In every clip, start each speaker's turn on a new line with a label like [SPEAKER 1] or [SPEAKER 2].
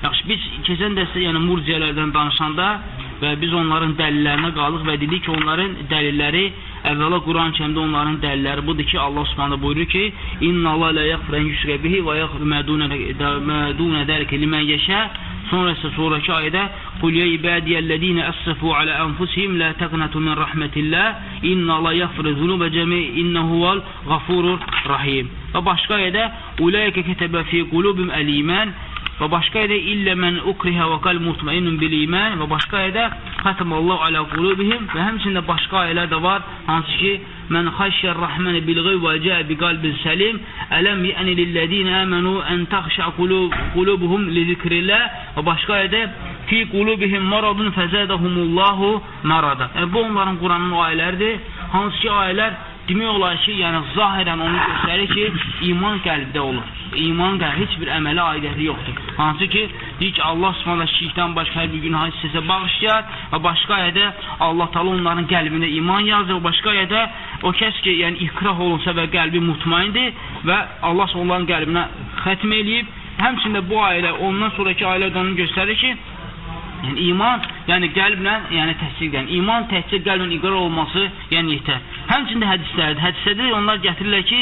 [SPEAKER 1] Yaxşı, biz keçən dərsdə, yəni murciyələrdən danışanda və biz onların dəlillərinə qaldıq və dedik ki, onların dəlilləri əvvəla Quran-ı Kərimdə onların dəlilləri budur ki, Allah Subhanahu buyurur ki: "İnna la yaghfiru en yushraka bihi və yaghfiru ma duna zalika limen yasha." Sonra isə sonrakı ayədə: "Qul ya ibadiyellezina asrafu ala anfusihim la taqnatu min rahmetillah inna la yaghfiru zunuba cemi innehu huvel gafurur rahim." Və başqa ayədə: "Ulaika ketebe fi qulubihim el-iman." Və başqa ayədə: "İllə men ukriha və qalbu mutmainnun bil iman." Və başqa ayədə: "Xatamallahu ala qulubihim." Və həmçinin başqa ayələr də var, hansı ki: "Mən xəşyər rahməni bil qeyb və cəə bi qalbin səlim, ələm ya'ni lillezina amanu en taxşa qulubuhum li zikrillah." Və başqa ayədə: "Fi qulubihim maradun fəzədəhumullahu marada." Yəni bu onların Quranın ayələridir, hansı ki ayələr demək olar ki, yəni zahirən onu göstərir ki, iman qəlbdə olur. İman qəlb heç bir əmələ aidiyyəti yoxdur. Hansı ki, deyir ki, Allah Subhanahu şirkdən başqa hər bir günahı istəsə bağışlayar və başqa ayədə Allah Taala onların qəlbində iman yazır. Və başqa ayədə o kəs ki, yəni ikrah olunsa və qəlbi mutmaindir və Allah onların qəlbinə xətm eləyib. Həmçinin də bu ayələr, ondan sonraki ayələr də onu göstərir ki, yəni iman, yəni qəlblə, yəni təsdiqlə, iman təkcə qəlblə iqrar olması, yəni yetər. Həmçinin də hədislərdir. Hədislərdə onlar gətirirlər ki,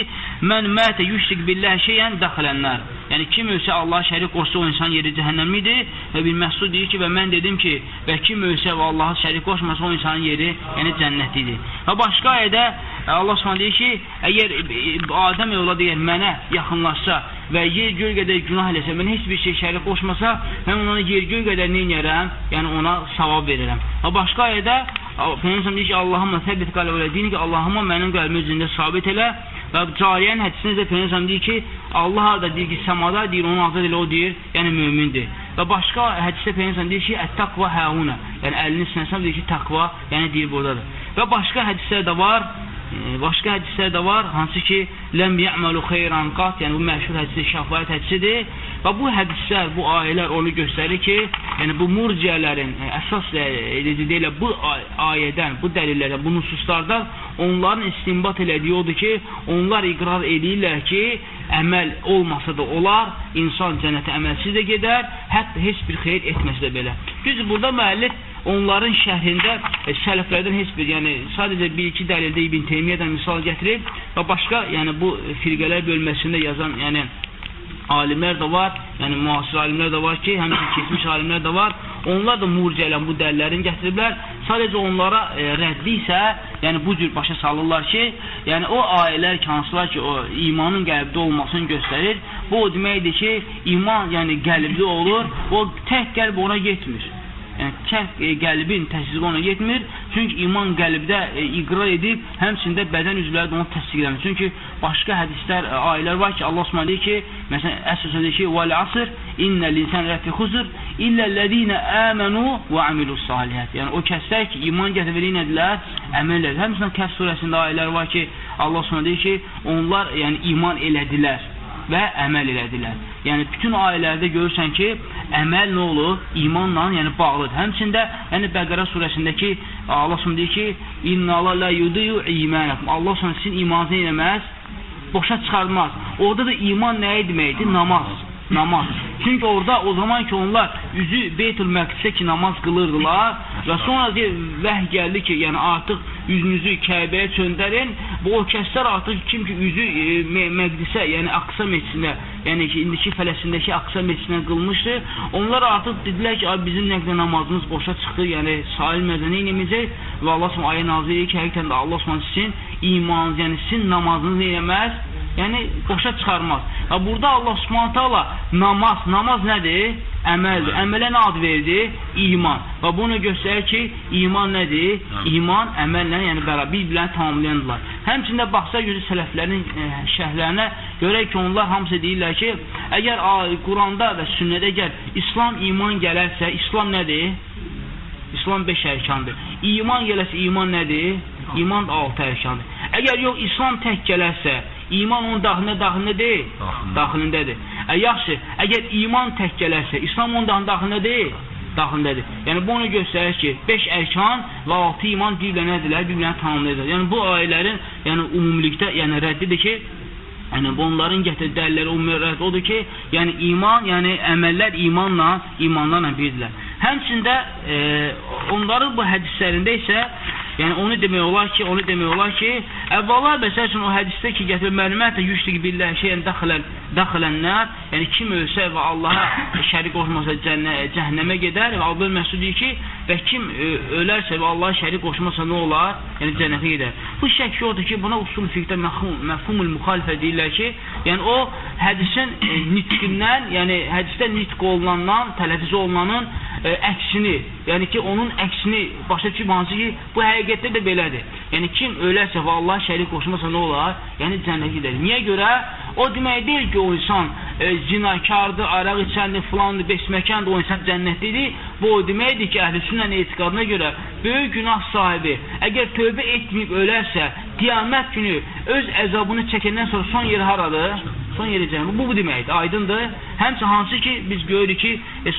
[SPEAKER 1] mən mətə yüşrik billah şeyən dəxilənlər. Yəni kim ölsə Allaha şərik qoşsa o insan yeri cəhənnəmidir. Və bir Məsud deyir ki, və mən dedim ki, və kim ölsə və Allaha şərik qoşmasa o insanın yeri, yəni cənnətlidir. Və başqa ayədə Allah Subhanahu deyir ki, əgər Adəm övladı əgər mənə yaxınlaşsa və yer göy qədər günah eləsə, mən heç bir şey şərik qoşmasa, mən ona yer göy qədər nə edərəm? Yəni ona savab verirəm. Və başqa ayədə Peyğəmbər deyir ki, Allahumma səbbit qalbi və dini ki, Allahumma mənim qəlbimi özündə sabit elə. Və cariyənin hədisində də Peyğəmbər deyir ki, Allah harda deyir ki, səmada deyir, onu azad elə, o deyir, yəni mömindir. Və başqa hədisdə Peyğəmbər deyir ki, ət-taqva hauna. Yəni əlini sinəsinə deyir ki, təqva, yəni deyir buradadır. Və başqa hədislər də var. Başqa hədislər də var, hansı ki, ləm yə'məlu xeyran qat, yəni bu məşhur hədisi, şəfaət hədisidir. Və bu hədislər, bu ayələr onu göstərir ki, yəni bu murciyələrin əsas deyirlər, bu ayədən, bu dəlillərdən, bu nususlardan onların istinbat elədiyi odur ki, onlar iqrar eləyirlər ki, əməl olmasa da olar, insan cənnətə əməlsiz də gedər, hətta heç bir xeyir etməsə də belə. Düzdür, burada müəllif onların şərhində sələflərdən heç bir, yəni sadəcə bir-iki dəlildə İbn Teymiyyədən misal gətirib və başqa, yəni bu firqələr bölməsində yazan, yəni alimlər də var, yəni müasir alimlər də var ki, həmçinin keçmiş alimlər də var. Onlar da murciələ bu dəlillərini gətiriblər. Sadəcə onlara rəddi isə, yəni bu cür başa salırlar ki, yəni o ayələr ki, hansılar ki, o imanın qəlbdə olmasını göstərir. Bu o deməkdir ki, iman yəni qəlbdə olur, o tək qəlb ona yetmir. Yəni tək qəlbin təsdiqi ona yetmir. Çünki iman qəlbdə iqrar edib, həmçinin də bədən üzvləri də onu təsdiq eləmir. Çünki başqa hədislər, ayələr var ki, Allah Subhanahu deyir ki, məsələn, əsas deyir ki, "Vəl asr innel insane lefî xusr illellezîne âmenû ve amilu's-sâlihat." Yəni o kəslər ki, iman gətirib elədilər, əməl elədilər. Həmçinin Kəhf surəsində ayələr var ki, Allah Subhanahu deyir ki, onlar yəni iman elədilər və əməl elədilər. Yəni bütün ayələrdə görürsən ki, əməl nə olur? İmanla, yəni bağlıdır. Həmçində, yəni Bəqərə surəsindəki Allah Subhanahu deyir ki, "İnna la yudiyu imanakum." Allah Subhanahu sizin imanınızı eləməz, boşa çıxartmaz. Orada da iman nə deməkdir? Namaz. Namaz. Çünki orada o zaman ki onlar üzü Beytül Məqdisə ki namaz qılırdılar və sonra deyir, vəhy gəldi ki, yəni artıq üzünüzü Kəbəyə çöndərin. Bu o kəslər artıq kim ki üzü Məqdisə, yəni Aqsa məscidinə, yəni ki indiki Fələstindəki Aqsa məscidinə qılmışdı. Onlar artıq dedilər ki, bizim nə qədər namazımız boşa çıxdı, yəni sayılmaz, nə edəcək? Və Allah Subhanahu ayə nazil edir ki, həqiqətən də Allah Subhanahu sizin imanınız, yəni sizin namazınızı nə eləməz? Yəni boşa çıxarmaz. Və burada Allah Subhanahu taala namaz, namaz nədir? Əməldir. Əmələ nə ad verdi? İman. Və bunu göstərir ki, iman nədir? İman əməllə, yəni bərabər bir-birlərini tamamlayandılar. Həmçinin də baxsa gözü sələflərin şərhlərinə görək ki, onlar hamısı deyirlər ki, əgər Quranda və sünnədə əgər İslam iman gələrsə, İslam nədir? İslam 5 ərkandır. İman gələsə iman nədir? İman da 6 ərkandır. Əgər yox İslam tək gələrsə, iman onun daxilində deyil, daxilindədir. Yaxşı, əgər iman tək gələrsə, İslam onun daxilində deyil, daxilindədir. Yəni bu onu göstərir ki, 5 ərkan və 6 iman bir-birinə nədirlər, bir-birinə tamamlayırlar. Yəni bu ayələrin, yəni ümumilikdə, yəni rəddidir ki, Yəni, onların gətirdiyi dəlilləri o mürəd odur ki, yəni iman, yəni əməllər imanlarla birdirlər. Həmçində onların bu hədislərində isə, yəni onu demək olar ki, əvvəla məsəl üçün o hədisdə ki, gətirir məlumat yüşrik billah şeyən daxilənlər, yəni kim ölsə və Allaha şərik qoşmasa cəhənnəmə gedər və Abdül Məsud deyir ki, və kim ölərsə və Allaha şərik qoşmasa nə olar? Yəni cənnətə gedər. Bu şək yoxdur ki, buna usul fiqhdə məfhumul müxalifə deyirlər ki, yəni o hədisin nitqindən, yəni hədisdə nitq olunandan, tələffüz olunanın əksini, yəni ki, onun əksini başa düşüb, hansı ki, bu həqiqətdə də belədir. Yəni kim ölərsə və Allaha şərik qoşmasa nə olar? Yəni cənnətə gedər. Niyə görə? O demək deyil ki, o insan zinakardır, araq içəndir, filandır, besməkəndir, o insan cənnətlidir. Bu o deməkdir ki, əhl-i sünnənin etiqadına görə böyük günah sahibi əgər tövbə etməyib ölərsə, qiyamət günü öz əzabını çəkəndən sonra son yeri haradır? Son yeri cənnət. Bu deməkdir, aydındır. Həmçinin hansı ki, biz görürük ki,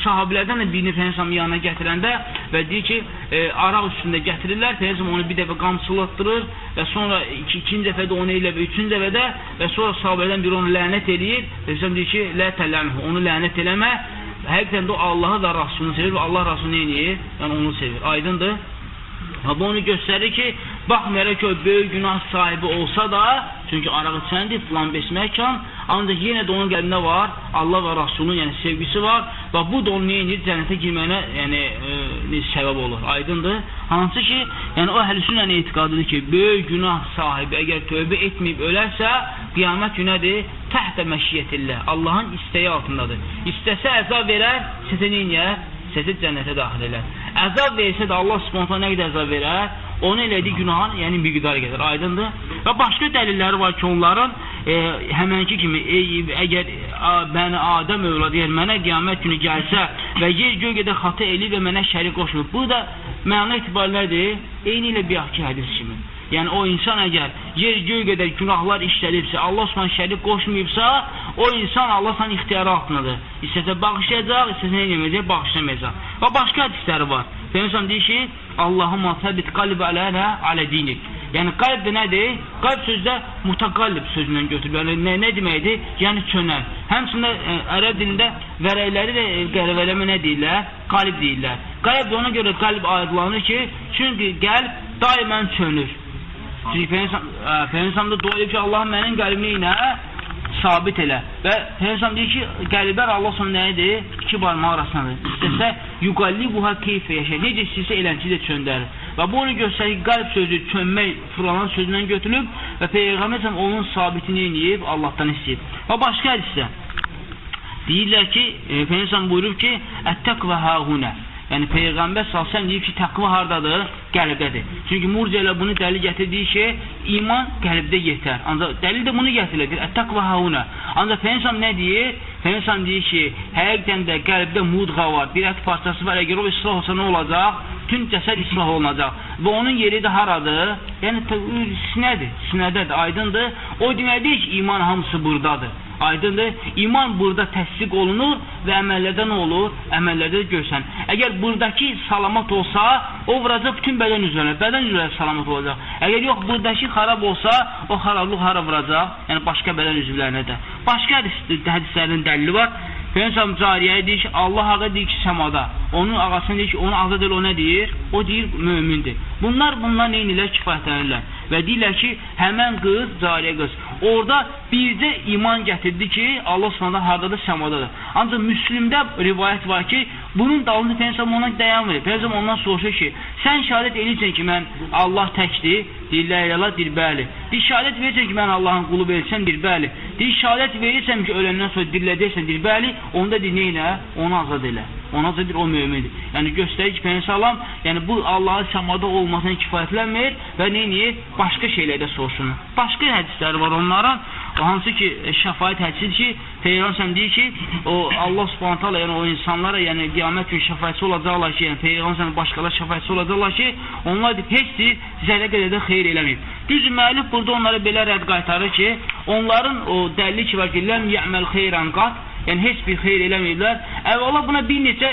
[SPEAKER 1] sahabilərdən də birini Peyğəmbər yanına gətirəndə və deyir ki, araq üstündə gətirirlər, Peyğəmbər onu bir dəfə qamçılatdırır və sonra ikinci dəfə də onu elə və üçüncü dəfə də və sonra sahabilərdən biri onu lənət eləyir. Peyğəmbər deyir ki, lə tələnhu, onu lənət eləmə. Həqiqətən də o Allahı və Rasulunu sevir və Allah Rasulunu nə edir? Yəni onu sevir. Aydındır. Ha, bu onu göstərir ki, baxmayaraq ki, o böyük günah sahibi olsa da, çünki araq içəndir, filan besməkan, ancaq yenə də onun qəlbində var, Allah və Rasulun yəni sevgisi var və bu da onun nə edir? Cənnətə girməyinə yəni, səbəb olur. Aydındır. Hansı ki, yəni o əhl-i sünnənin etiqadıdır ki, böyük günah sahibi əgər tövbə etməyib ölərsə, qiyamət günədir, təhtə məşiyyətillah, Allahın istəyi altındadır. İstəsə əzab verər, istəsə nə eləyər? İstəsə cənnətə daxil elər. Əzab versə də Allah Subhanahu nə qədər əzab verər? Onu elədiyi günahın, yəni miqdarı qədər. Aydındır. Və başqa dəlilləri var ki, onların həmənki kimi əgər məni Adəm övladı, yəni mənə qiyamət günü gəlsə və yer göy qədər xata eləyib və mənə şərik qoşmur. Bu da məna etibarilə nədir? Eyni ilə bayaqki hədis kimi. Yəni o insan əgər yer göy qədər günahlar işlədibsə, Allah Subhanahu şərik qoşmayıbsa, o insan Allah Subhanahu ixtiyarı altındadır. İstəsə bağışlayacaq, istəsə nə edəcək, bağışlamayacaq. Və başqa hədisləri var. Peyğəmbər deyir ki, Allahumma səbit qalbi alə dinik. Yəni qalb də nədir? Qalb sözü də mutaqallib sözündən götürülür. Yəni nə deməkdir? Yəni çönən. Həmçinin ərəb dilində vərəqləri də qərvələmə nə deyirlər? Qalib deyirlər. Qalb də ona görə qalb adlanır ki, çünki qəlb daimən çönür. Çünki Peyğəmbər də dua edib ki, Allah mənim qəlbimi ilə sabit elə. Və Peyğəmbər deyir ki, qəlblər Allah sonra nə edir? İki barmağı arasındadır. İstəsə yuqallibuha keyfə yaşa. Necə istəyirsə eləncə də çöndərir. Və bu onu göstərir ki, qəlb sözü çönmək, fırlanan sözündən götürülüb və Peyğəmbər onun sabitini eləyib, Allahdan istəyib. Və başqa hədisdə deyirlər ki, Peyğəmbər buyurub ki, ət-təqva hahunə. Yəni Peyğəmbər sallallahu əleyhi və səlləm deyir ki, təqva hardadır? Qəlbdədir. Çünki murciələr bunu dəlil gətirdiyi ki, iman qəlbdə yetər. Ancaq dəlil də bunu gətirir. Ət-təqva hahunə. Ancaq Peyğəmbər nə deyir? Peyğəmbər deyir ki, həqiqətən də qəlbdə mudğa var, bir ət parçası var. Əgər o islah olsa nə olacaq? Bütün cəsəd islah olunacaq. Və onun yeri də haradır? Yəni sinədir, sinədədir, aydındır. O demək deyir ki, iman hamısı buradadır. Aydındır. İman burada təsdiq olunur və əməllərdə nə olur? Əməllərdə də görsən. Əgər buradakı salamat olsa, o vuracaq bütün bədən üzvlərinə. Bədən üzvləri salamat olacaq. Əgər yox, buradakı xarab olsa, o xarablıq hara vuracaq? Yəni başqa bədən üzvlərinə də. Başqa hədislərin dəlili var. Peyğəmbər cariyəyə deyir ki, Allah harda deyir ki, səmada. Onun ağasına deyir ki, onu azad el, o nə deyir? O deyir, mömindir. Bunlar nə edirlər? Kifayətlənirlər. Və deyirlər ki, həmən qız, cariyə qız, orada bircə iman gətirdi ki, Allah Subhanahu hardadır? Səmadadır. Ancaq Müslimdə rivayət var ki, bunun dalınca Peyğəmbər ondan dayanmır. Peyğəmbər ondan soruşur ki, sən şəhadət eləyirsən ki, mən Allah təkdir? Deyir, la ilahe illallah, deyir, bəli. Deyir, şəhadət verirsən ki, mən Allahın qulu verirsən, deyir, bəli. Deyir, şəhadət verirsən ki, öləndən sonra diriləcəksən, deyir, bəli. Onda deyir, nə elə? Onu azad elə. Onu azad edir, o mömindir. Yəni göstərir ki, Peyğəmbər yəni bu Allahın səmada olmasına kifayətlənmir və nə edir? Başqa şeylərdə soruşunur. Başqa hədisləri var onların. O hansı ki, şəfaət hədisidir ki, Peyğəmbər deyir ki, o Allah Subhanahu taala yəni o insanlara, yəni qiyamət günü şəfaətçi olacaqlar ki, yəni Peyğəmbər başqaları şəfaətçi olacaqlar ki, onlar deyir, heç bir zərrə qədər də xeyir eləməyib. Düz müəllif burada onlara belə rədd qaytarır ki, onların o dəlili ki var ki, ləm yəməl xeyrən qat, yəni heç bir xeyir eləməyiblər. Əvvəla buna bir neçə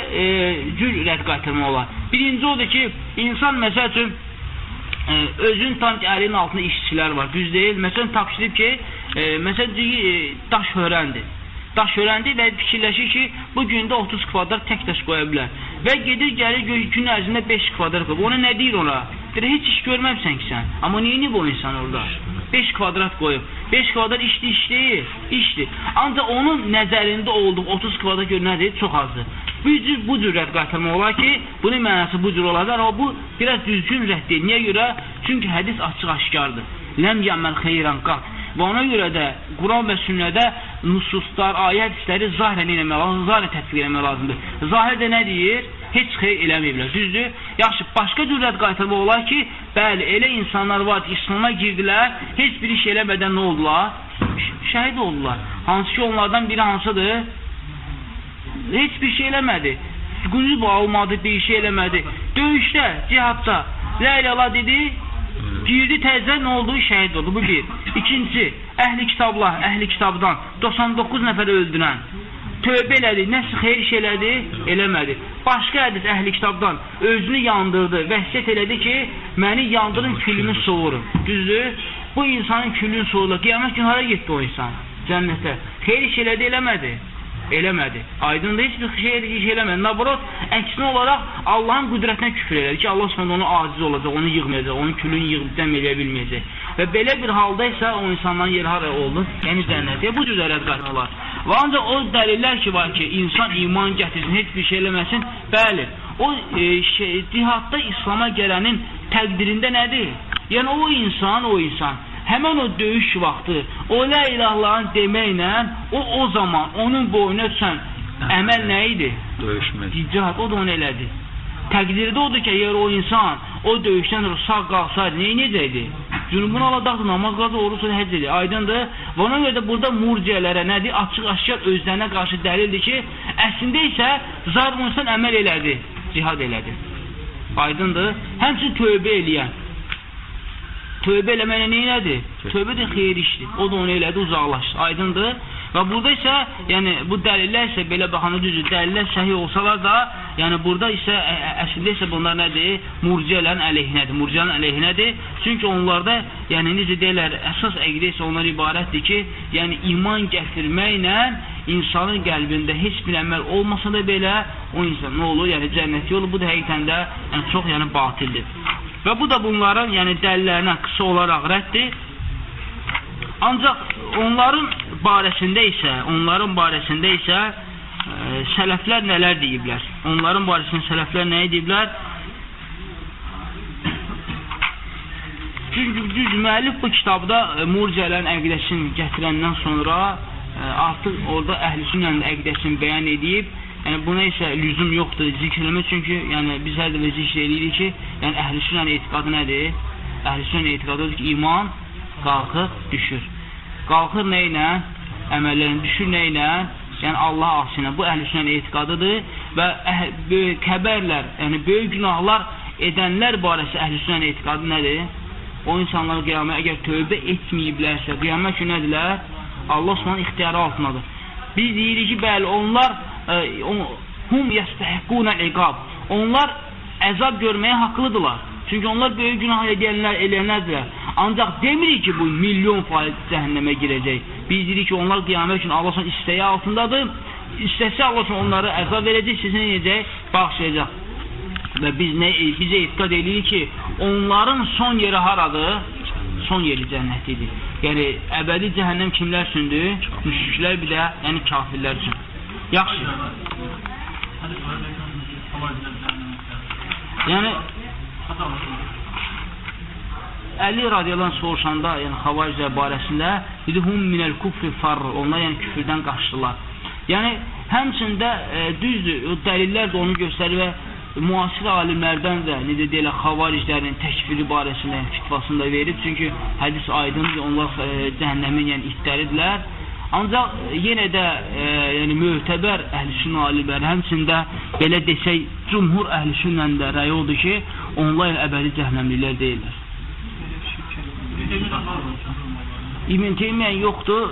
[SPEAKER 1] cür rədd qaytarma olar. Birinci odur ki, insan məsəl üçün özün tam ki, əlinin altında işçilər var, düz deyil. Məsələn, tapşırıb ki, məsələn, daş hörəndir. Daş hörəndir və fikirləşir ki, bu gündə 30 kvadrat tək daş qoya bilər. Və gedir, gəlir, gün ərzində 5 kvadrat qoyub. Ona nə deyir ona? Deyir, heç iş görməmsən ki sən. Amma neyini bu insan orada? 5 kvadrat qoyub. 5 kvadrat işdir, iş deyil, işdir. Ancaq onun nəzərində olduğu 30 kvadrat gör nədir? Çox azdır. Bu cür rədd qaytarmaq olar ki, bunun mənası bu cür olar. Amma bu biraz düzgün rədd deyil. Niyə görə? Çünki hədis açıq-aşkardır. Ləm yəməl xeyran qat. Və ona görə də Quran və sünnədə nususlar, ayə hədisləri zahirən eləmək lazımdır, zahirən tətbiq eləmək lazımdır. Zahirdə nə deyir? Heç xeyr eləməyiblər, düzdür? Yaxşı, başqa cür rədd qaytarmaq olar ki, bəli, elə insanlar var ki, İslam'a girdilər, heç bir iş eləmədən nə oldular? Şəhid oldular. Hansı ki, onlardan biri hansıdır? Heç bir şey eləmədi. Qüzüb almadı, bir şey eləmədi. Döyüşdə, cihadda, la ilaha dedi, girdi təzə, nə oldu? Şəhid oldu. Bu bir. İkincisi, əhli kitablar, əhli kitabdan 99 nəfər öldürən, tövbə elədi, nəsə xeyir iş elədi, eləmədi. Başqa hədis əhli kitabdan özünü yandırdı, vəsiyyət elədi ki, məni yandırın, külümü soğurun. Düzdür? Bu insanın külünü soğurlar. Qiyamət günü hara getdi o insan? Cənnətə. Xeyir iş elədi, eləmədi. Eləmədi. Aydındır, heç bir şey iş eləmədi. Nabrot, əksinə olaraq Allahın qüdrətinə küfür elədi ki, Allah Subhanahu onu aciz olacaq, onu yığmayacaq, onun külünü yığıb dəm eləyə bilməyəcək. Və belə bir halda isə o insanların yeri hara oldu? Yəni cənnətə. Bu cür rədd qaytarmaq olar. Və ancaq o dəlillər ki var ki, insan iman gətirsin, heç bir şey eləməsin. Bəli, o cihadda İslama gələnin təqdirində nədir? Yəni o insan həmən o döyüş vaxtı, o la ilahların deməklə, o zaman onun boynuna düşən əməl nə idi?
[SPEAKER 2] Döyüşmək.
[SPEAKER 1] Cihad, o da onu elədi. Təqdirdə odur ki, əgər o insan o döyüşdən sağ qalsaydı, nə edəcəkdi? Cünubunu alacaqdı, namaz qılacaq, oruç tutacaq, həcc edəcək. Aydındır. Və ona görə də burada murciyələrə nədir? Açıq-aşkar özlərinə qarşı dəlildir ki, əslində isə zahir o insan əməl elədi, cihad elədi. Aydındır. Həmçinin tövbə eləyən. Tövbə eləməklə nə elədi? Tövbə də xeyir işdir. O da onu elədi, uzaqlaşdı. Aydındır. Və burada isə, yəni bu dəlillər isə belə baxanda düzdür, dəlillər səhih olsalar da, yəni burada isə əslində isə bunlar nədir? Murciyələrin əleyhinədir. Murciyələrin əleyhinədir. Çünki onlarda, yəni necə deyirlər, əsas əqidə isə onlar ibarətdir ki, yəni iman gətirməklə insanın qəlbində heç bir əməl olmasa da belə o insan nə olur? Yəni cənnətli olur. Bu da həqiqətən də yəni, çox yəni batildir. Və bu da bunların yəni dəlillərinə qısa olaraq rəddir. Ancaq onların barəsində isə sələflər nələr deyiblər? Onların barəsində sələflər nə deyiblər? Çünki düz müəllif bu kitabda murciyələrin əqidəsini gətirəndən sonra artıq orada əhl-i sünnənin əqidəsini bəyan edib. Yəni buna isə lüzum yoxdur zikr eləmək, çünki yəni biz hər dəfə zikr eləyirik ki, yəni əhl-i sünnənin etiqadı nədir? Əhl-i sünnənin etiqadı odur ki, iman qalxır, düşür. Qalxır nə ilə? Əməllərin düşür nə ilə? Yəni Allah asi ilə. Bu əhl-i sünnənin etiqadıdır və böyük kəbərlər, yəni böyük günahlar edənlər barəsi əhl-i sünnənin etiqadı nədir? O insanlar qiyamət əgər tövbə etməyiblərsə, qiyamət günü nədirlər? Allah Subhanahu ixtiyarı altındadır. Biz deyirik ki, bəli, onlar hum yəstəhəqqunəl iqab. Onlar əzab görməyə haqlıdırlar. Çünki onlar böyük günah eləyənlərdirlər. Ancaq demirik ki, bu 1.000.000% cəhənnəmə girəcək. Biz deyirik ki, onlar qiyamət günü Allah Subhanahu istəyi altındadır. İstəsə Allah Subhanahu onları əzab verəcək, istəsə nə edəcək? Bağışlayacaq. Və biz bizə etiqad edirik ki, onların son yeri haradır? Son yeri cənnətidir. Yəni əbədi cəhənnəm kimlər üçündür? Müşriklər bir də, yəni kafirlər üçün. Yaxşı. Yəni Əli radiyallahu anh soruşanda, yəni xavariclər barəsində dedi hum minəl kufri farr, onlar yəni küfürdən qaçdılar. Yəni həmçində düzdür, o dəlillər də onu göstərir və müasir alimlərdən də necə deyirlər xavariclərin təkfiri barəsində yəni, fitvasını da verib. Çünki hədis aydındır, onlar cəhənnəmin yəni itləridirlər. Ancaq yenə də yəni mötəbər əhl-i sünnə alimləri, həmçində belə desək cümhur əhl-i sünnənin də rəyi odur ki, onlar əbədi cəhənnəmliklər deyirlər. İbn Teymiyyə yoxdur,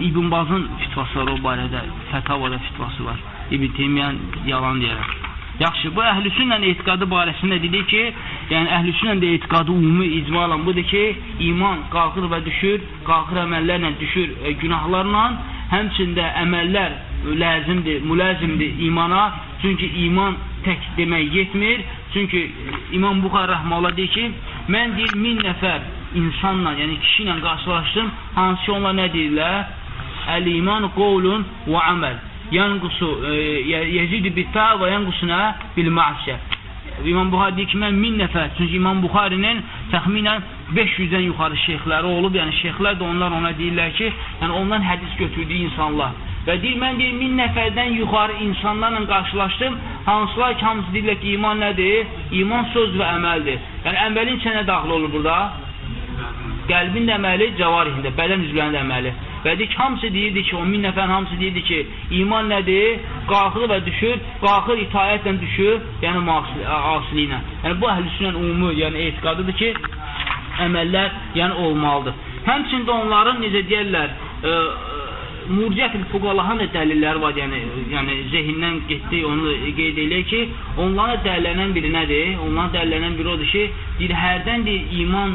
[SPEAKER 1] İbn Bazın fitvası var o barədə, Fətavada fitvası var. İbn Teymiyyə yalan deyərək. Yaxşı, bu əhl-i sünnənin etiqadı barəsində dedik ki, Yəni əhl-i sünnənin də etiqadı ümumi icmalan budur ki, iman qalxır və düşür, qalxır əməllərlə, düşür günahlarla. Həmçində əməllər ləzimdir, müləzimdir imana. Çünki iman tək demək yetmir. Çünki İmam Buxarı rəhməhullah deyir ki, mən deyir 1000 nəfər insanla, yəni kişi ilə qarşılaşdım, hansı ki onlar nə deyirlər? Əl-iman qovlun və əməl. Yanqusu yezidu bitta və yanqusu nə? Bil ma'siyə. İmam Buxari deyir ki, mən 1000 nəfər, çünki İmam Buxarinin təxminən 500-dən yuxarı şeyxləri olub, yəni şeyxlər də onlar ona deyirlər ki, yəni ondan hədis götürdüyü insanlar. Və deyir, mən deyir, 1000 nəfərdən yuxarı insanlarla qarşılaşdım, hansılar ki, hamısı deyirlər ki, iman nədir? İman söz və əməldir. Yəni, əməlin içinə nə daxil olur burada? Qəlbin də əməli, cəvarihində, bədən üzvlərinin də əməli. Və deyir ki, hamısı deyirdi ki, o 1000 nəfərin hamısı deyirdi ki, iman nədir? Qalxır və düşür, qalxır itaətlə düşür, yəni asiliklə. Yəni, bu əhl-i sünnənin ümumi, yəni etiqadıdır ki, əməllər yəni olmalıdır. Həmçində onların, necə deyərlər, Murciət-ül fuqalahanın da dəlilləri var, yəni zehindən getdi, onu qeyd eləyək ki, onlara dəlillənən biri nədir? Onlara dəlillənən biri odur ki, deyir, hərdən deyir, iman,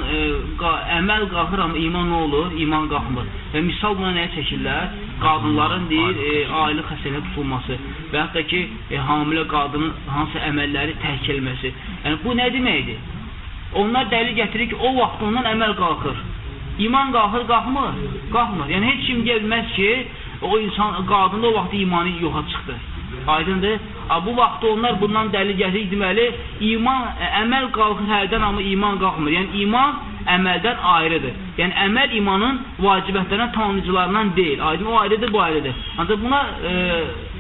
[SPEAKER 1] əməl qalxır, amma iman nə olur? İman qalxmır. Və misal buna nəyə çəkirlər? Qadınların, deyir, aylıq xəstəliyinə tutulması və hətta ki, hamilə qadının hansı əməlləri tərk eləməsi. Yəni, bu nə deməkdir? Onlar dəlil gətirir ki, o vaxt ondan əməl qalxır. İman qalxır, qalxmır? Qalxmır. Yəni, heç kim deyə bilməz ki, o insan, qadında o vaxt imanı yoxa çıxdı. Aydındır? Bu vaxt onlar bundan dəlil gətirir, deməli, iman, əməl qalxır hərdən, amma iman qalxmır. Yəni, iman əməldən ayrıdır. Yəni, əməl imanın vacibətlərindən, tamamlayıcılarından deyil. Aydın, o ayrıdır, bu ayrıdır. Ancaq buna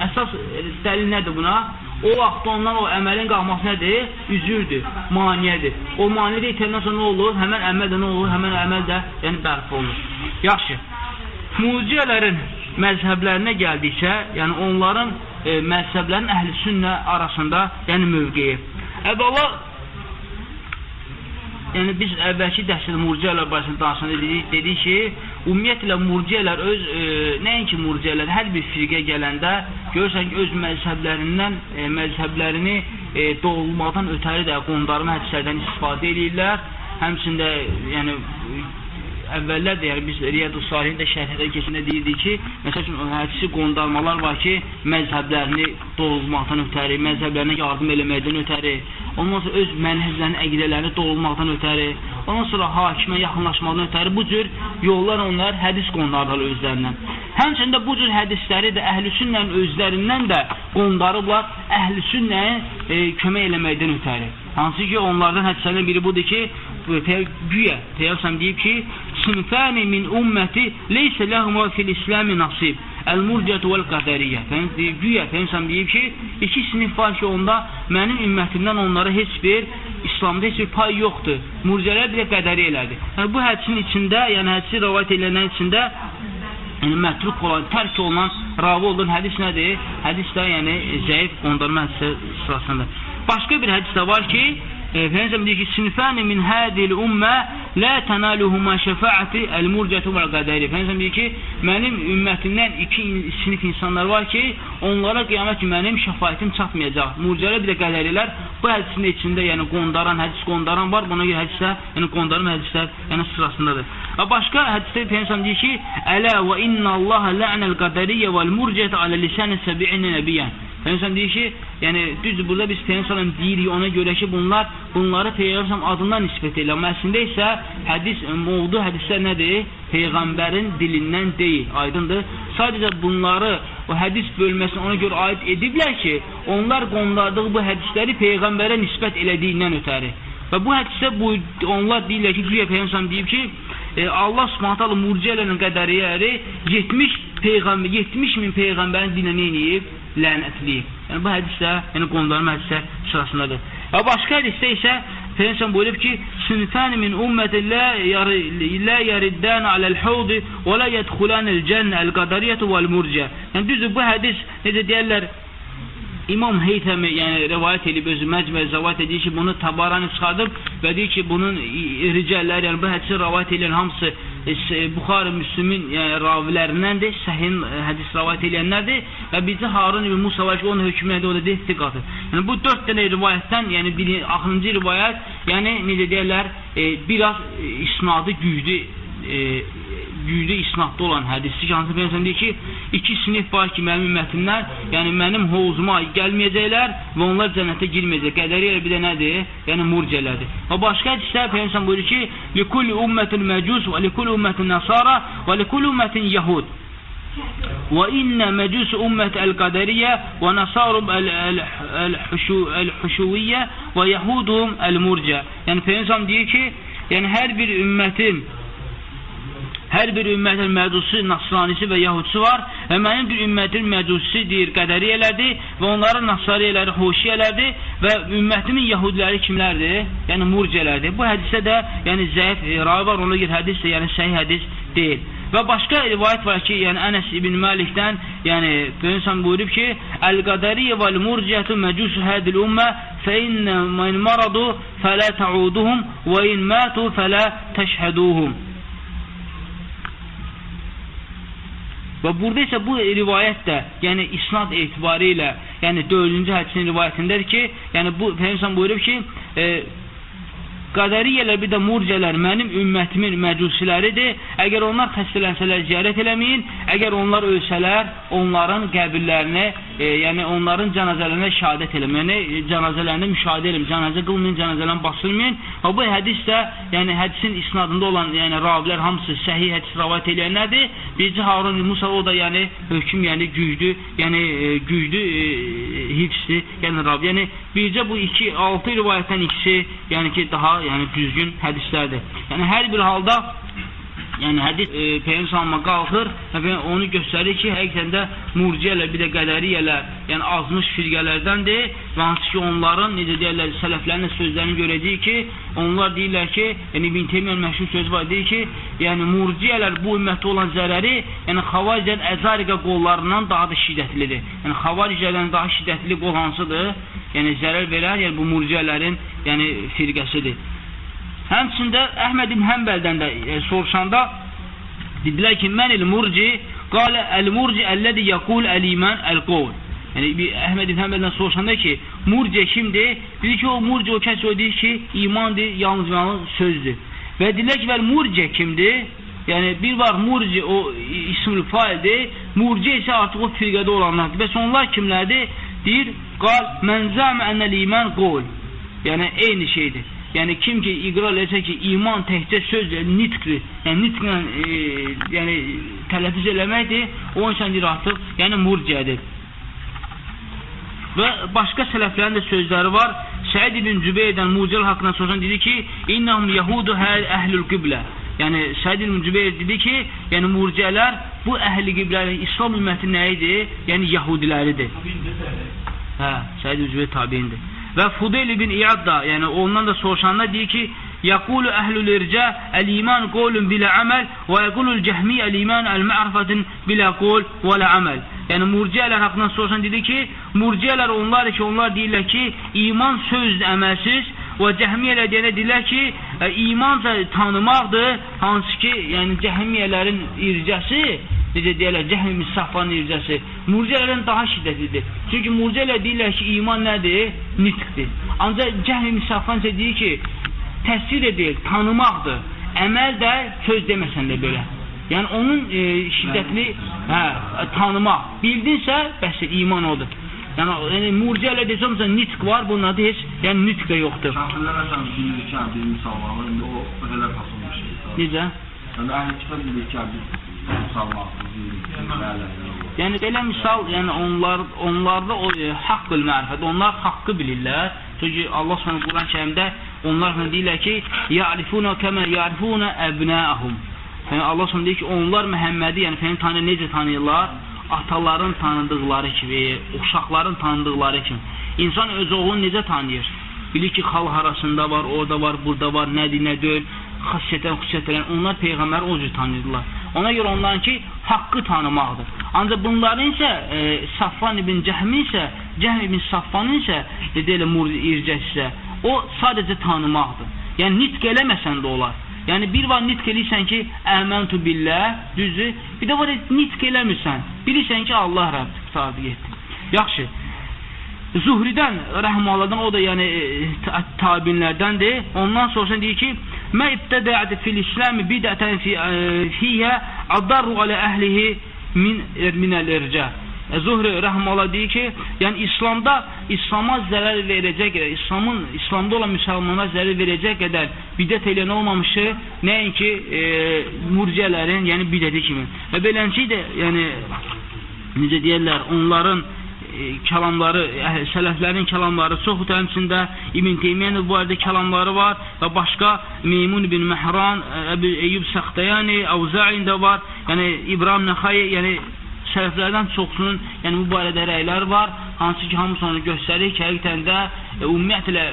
[SPEAKER 1] əsas dəlil nədir buna? O vaxt ondan o əməlin qalxması nədir? Üzürdür, maniyədir. O maniyə də itəndən sonra nə olur? Həmən əməl də nə olur? Həmən əməl də yəni bərpa olunur. Yaxşı. Murciyələrin məzhəblərinə gəldikcə, yəni onların məzhəblərin əhl-i sünnə arasında yəni mövqeyi. Əvvəla, yəni biz əvvəlki dərsdə murciyələr barəsində danışanda dedik ki, ümumiyyətlə murciyələr öz, nəinki murciyələr, hər bir firqə gələndə görürsən ki, öz məzhəblərindən, məzhəblərini doğulmadan ötəri də qondarma hədislərdən istifadə edirlər. Həmçində, yəni, əvvəllər də, yəni biz Riyadu Salihin də şərhədə keçəndə deyirdik ki, məsəl üçün, hədisi qondarmalar var ki, məzhəblərini doğulmaqdan ötəri, məzhəblərinə yardım eləməkdən ötəri, ondan sonra öz mənhəclərini, əqidələrini doğulmaqdan ötəri, ondan sonra hakimə yaxınlaşmaqdan ötəri bu cür yollar onlar hədis qondardılar özlərindən. Həmçində bu cür hədisləri də əhl-i sünnənin özlərindən də qondarıblar əhl-i sünnəyə kömək eləməkdən ötəri. Hansı ki, onlardan hədislərdən biri budur ki, güya Peyğəmbər deyib ki, sinfani min umməti leysə ləhuma fil İslami nasib. Əl-murciyyətü vəl-qədəriyyə. Güya Peyğəmbər deyib ki, iki sinif var ki, onda mənim ümmətimdən onlara heç bir İslamda heç bir pay yoxdur. Murciyələr bir də qədəriyyə. Yəni bu hədisin içində, yəni hədisi rivayet edilənlərin içində yəni mətruk olan, tərk olunan, ravi olan hədis nədir? Hədis də yəni zəif qondarma hədisi sırasındadır. Başqa bir hədis də var ki, Peyğəmbər deyir ki, sinfani min hadil ummə la tanaluhuma şəfaati el-murciyyətü vəl-qədəriyyə. Peyğəmbər deyir ki, mənim ümmətimdən iki sinif insanlar var ki, onlara qiyamət günü mənim şəfaətim çatmayacaq. Murciyələr bir də qədəriyələr bu hədisin içində, yəni qondaran, hədis qondaran var. Buna görə hədislər, yəni qondarma hədislər, yəni sırasındadır. Və başqa hədisdə Peyğəmbər deyir ki, ələ və innallaha la'nal qədəriyyə vəl-murciyyətə alə lisani səbi'inə nəbiyyən. Peyğəmbər deyir ki, yəni düzdür, burada biz Peyğəmbər deyirik ona görə ki, bunları Peyğəmbər adından nisbət edirlər. Amma əslində isə hədis, mövdu hədislər nədir? Peyğəmbərin dilindən deyil, aydındır. Sadəcə bunları o hədis bölməsinə ona görə aid ediblər ki, onlar qondardığı bu hədisləri Peyğəmbərə nisbət elədiyindən ötəri. Və bu hədisdə onlar deyirlər ki, güya Peyğəmbər deyib ki, Allah Subhanahu taala murciyələrin qədəriyyələri 70 min peyğəmbərin dilinə nə eləyib? Lənətləyib. Yəni bu hədisdə, yəni qondarma hədislər sırasındadır. Və başqa hədisdə isə Peyğəmbər buyurub ki, sinfani min umməti la yəriddan aləl-hawd və la yədxulanil cənnə el-qədəriyyətü vəl-murciyə. Yəni düzdür, bu hədis necə deyirlər, İmam Heytəmi, yəni rivayət edib, özü Məcmə rivayət edir ki, bunu Tabarani çıxardıb və deyir ki, bunun ricəlləri, yəni bu hədisi rivayət edən hamısı Buxarı Müslümin yəni, ravilərindəndir, səhin hədis rivayət eləyənlərdir və bircə Harun ibn Musa var ki, onun hökmü nədir, o da deyil, thiqatdır. Yəni bu 4 dənə rivayətdən, yəni axırıncı rivayət, yəni necə deyirlər, biraz isnadı güclü, güclü isnadda olan hədisdir ki, hansı Peyğəmbər deyir ki, iki sinif var ki, mənim ümmətimdən, yəni mənim hovuzuma gəlməyəcəklər və onlar cənnətə girməyəcək. Qədəriyyə bir də nədir? Yəni murciələrdir. Və başqa hədisdə Peyğəmbər buyurur ki, "Likulli ummetin mecus və likulli ummetin nasara və likulli ummetin yahud." Və inne mecus ummet el-qaderiyyə və nasarum el-huşuviyyə və yahudum el-murciə. Yəni Peyğəmbər deyir ki, yəni hər bir ümmətin məcusi, nasranisi və yahudisi var və mənim bir ümmətin məcusi deyir, qədəriyyələrdir və onların nasariyələri, hoşiyələrdir və ümmətimin yahudiləri kimlərdir? Yəni murciələrdir. Bu hədisdə də yəni zəif ravi var, ona görə hədis də yəni səhih hədis deyil. Və başqa rivayət var ki, yəni Ənəs ibn Malikdən, yəni Peyğəmbər buyurub ki, "Əl-qədəriyyə vəl-murciətu məcusu hadil ümmə fə inne men maradu fələ təuduhum və in matu fələ təşhəduhum." Və burada isə bu rivayət də, yəni isnad etibarı ilə, yəni 4-cü hədisin rivayətindədir ki, yəni bu Peyğəmbər buyurub ki, qədəriyyələr bir də murciələr mənim ümmətimin məcusiləridir. Əgər onlar xəstələnsələr ziyarət eləməyin, əgər onlar ölsələr, onların qəbirlərini, yəni onların cənazələrinə şəhadət eləməyin, yəni cənazələrini müşahidə eləməyin, cənazə qılmayın, cənazələrini basılmayın. Və bu hədis də, yəni hədisin isnadında olan, yəni ravilər hamısı səhih hədis rivayət eləyənlərdir. Bircə Harun Musa o da yəni hökm, yəni güclü, yəni güclü hifzdir, yəni ravi. Yəni bircə bu 6 rivayətdən ikisi, yəni ki daha yəni düzgün hədislərdir. Yəni hər bir halda yəni hədis Peyğəmbər qalxır və onu göstərir ki, həqiqətən də murciələr bir də qədəriyyələr, yəni azmış firqələrdəndir və hansı ki onların necə deyirlər, sələflərin sözlərini görəcəyik ki, onlar deyirlər ki, yəni İbn Teymiyyənin məşhur sözü var, deyir ki, yəni murciələr bu ümmətdə olan zərəri, yəni xavariclərin əzariqə qollarından daha da şiddətlidir. Yəni xavariclərdən daha şiddətli qol hansıdır? Yəni zərər verər, yəni bu murciələrin yəni firqəsidir. Həmçində Əhməd ibn Həmbəldən də soruşanda dedilər ki, mən el-murci, qalə el-murci əlləzi yəqul əl-iman əl-qovl. Yəni Əhməd ibn Həmbəldən soruşanda ki, murci kimdir? Dedi ki, o murci o kəs o deyir ki, imandır, yalnız yalnız sözdür. Və dedilər ki, murci kimdir? Yəni bir var murci o ismül faildir, murci isə artıq o firqədə olanlardır. Bəs onlar kimlərdir? Deyir, qal mən zəmə ənəl-iman qovl. Yəni eyni şeydir. Yəni kim ki iqrar etsə ki, iman təkcə sözdür, nitqdir. Yəni nitqlə yəni tələffüz eləməkdir, o insan deyir artıq, yəni murciədir. Və başqa sələflərin də sözləri var. Səid ibn Cübeyrdən murciələr haqqında soruşan dedi ki, innahum yahudu əhlül qiblə. Yəni Səid ibn Cübeyr dedi ki, yəni murciələr bu əhli qiblənin İslam ümməti nə idi? Yəni yahudiləridir. Hə, Səid ibn Cübeyr tabiindir. Və Fudeyl ibn İyad da, yəni ondan da soruşanda deyir ki, yəqulu əhlül ircə əl-iman qolun bilə əməl və yəqulul cəhmi əl-iman əl-ma'rifatin bilə qol və lə əməl. Yəni murciələr haqqında soruşan dedi ki, murciələr onlardır ki, onlar deyirlər ki, iman sözdür, əməlsiz və cəhmiyyələr deyənə deyirlər ki, iman tanımaqdır, hansı ki, yəni cəhmiyyələrin ircəsi, necə deyirlər, Cəhm ibn Safvanın ircəsi murciələrdən daha şiddətlidir. Çünki murciələr deyirlər ki, iman nədir? Nitqdir. Ancaq Cəhm ibn Safvan isə deyir ki, təsvir də deyil, tanımaqdır. Əməl də söz deməsən də belə. Yəni onun şiddətli tanımaq. Bildinsə, bəs iman odur. Yəni murciələr desə, məsələn, nitq var, bunun adı heç, yəni nitq də yoxdur.
[SPEAKER 2] Kafirlər məsələn bilir ki, biz müsəlmanlar, indi o elə fason bir şeydir.
[SPEAKER 1] Necə?
[SPEAKER 2] Yəni əhl-i kitab bilir ki, biz müsəlmanıq.
[SPEAKER 1] Yəni belə misal, yəni onlarda o haqqül mərifət, onlar haqqı bilirlər. Çünki Allah Subhanahu Quran-ı Kərimdə onlar deyirlər ki, ya'rifuna kəmə ya'rifuna əbnəəhum. Yəni Allah Subhanahu deyir ki, onlar Məhəmmədi, yəni Peyğəmbəri necə tanıyırlar? Ataların tanıdıqları kimi, uşaqların tanıdıqları kimi. İnsan öz oğlunu necə tanıyır? Bilir ki, xal harasında var, orada var, burada var, nədir, nə deyil, xasiyyətən, xüsusiyyətən. Onlar Peyğəmbəri o cür tanıyırlar. Ona görə onların ki, haqqı tanımaqdır. Ancaq bunların isə Safvan ibn Cəhmin isə, Cəhm ibn Safvanın isə, deyilə ircəsi isə, o sadəcə tanımaqdır. Yəni nitq eləməsən də olar. Yəni bir var nitq eləyirsən ki, əməntu billah, düzdür. Bir də var nitq eləmirsən. Bilirsən ki, Allah Rəbdir, qurtardı getdi. Yaxşı. Zuhridən, rəhməllahdan, o da yəni tabinlərdəndir. Ondan sonra deyir ki, Mə ibtədə'ə fil İslam bid'ətən fiyhə adarru alə əhlihi minəl ircə. Zuhri rəhməllah deyir ki, yəni İslamda İslama zərər verəcək qədər, İslamda olan müsəlmana zərər verəcək qədər bidət eləyən olmamışı, nəinki murciyələrin, yəni bidəti kimi. Və beləncə də, yəni necə deyirlər, onların kəlamları, sələflərin kəlamları çoxdur, həmçində İbn Teymiyyənin bu arada kəlamları var və başqa Meymun ibn Məhran, Əbu Eyyub Səxtəyani, Əvza'in də var, yəni İbrahim Nəxai, yəni sələflərdən çoxsunun yəni bu barədə rəyləri var, hansı ki hamısı onu göstərir ki, həqiqətən də ümumiyyətlə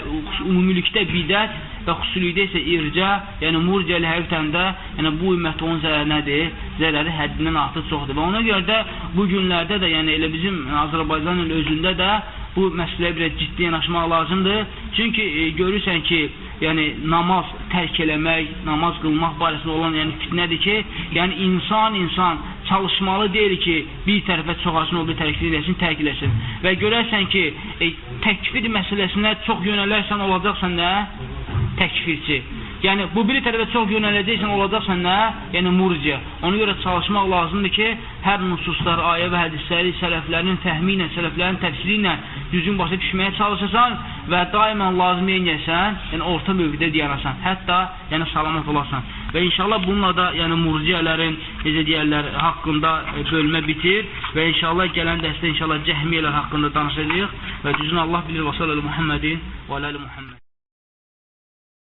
[SPEAKER 1] ümumilikdə bidət və xüsusilikdə isə ircə, yəni murciyəli həqiqətən də yəni bu ümmətə onun zərəri nədir? Zərəri həddindən artıq çoxdur. Və ona görə də bu günlərdə də, yəni elə bizim Azərbaycanın özündə də bu məsələyə biraz ciddi yanaşmaq lazımdır. Çünki görürsən ki, yəni namaz tərk eləmək, namaz qılmaq barəsində olan yəni fitnədir ki, yəni insan çalışmalı deyil ki, bir tərəfə çoxasın, o bir tərəfini eləsin, tərk eləsin. Və görərsən ki, təkfir məsələsinə çox yönələrsən, olacaqsan nə? Təkfirçi. Yəni, bu biri tərəfə çox yönələcəksən, olacaqsan nə? Yəni, murciə. Ona görə çalışmaq lazımdır ki, hər nususlar, ayə və hədisləri sələflərin fəhmi ilə, sələflərin təfsiri ilə düzgün başa düşməyə çalışasan və daimən lazım eləyəsən, yəni orta mövqidə dayanasan, hətta yəni salamat olasan. Və inşallah bununla da yəni murciyələrin, necə deyərlər, haqqında bölmə bitir və inşallah gələn dərsdə inşallah cəhmiyyələr haqqında danışacağıq və düzünü Allah bilir. Və sallallahu Muhammedin və alə Muhammed.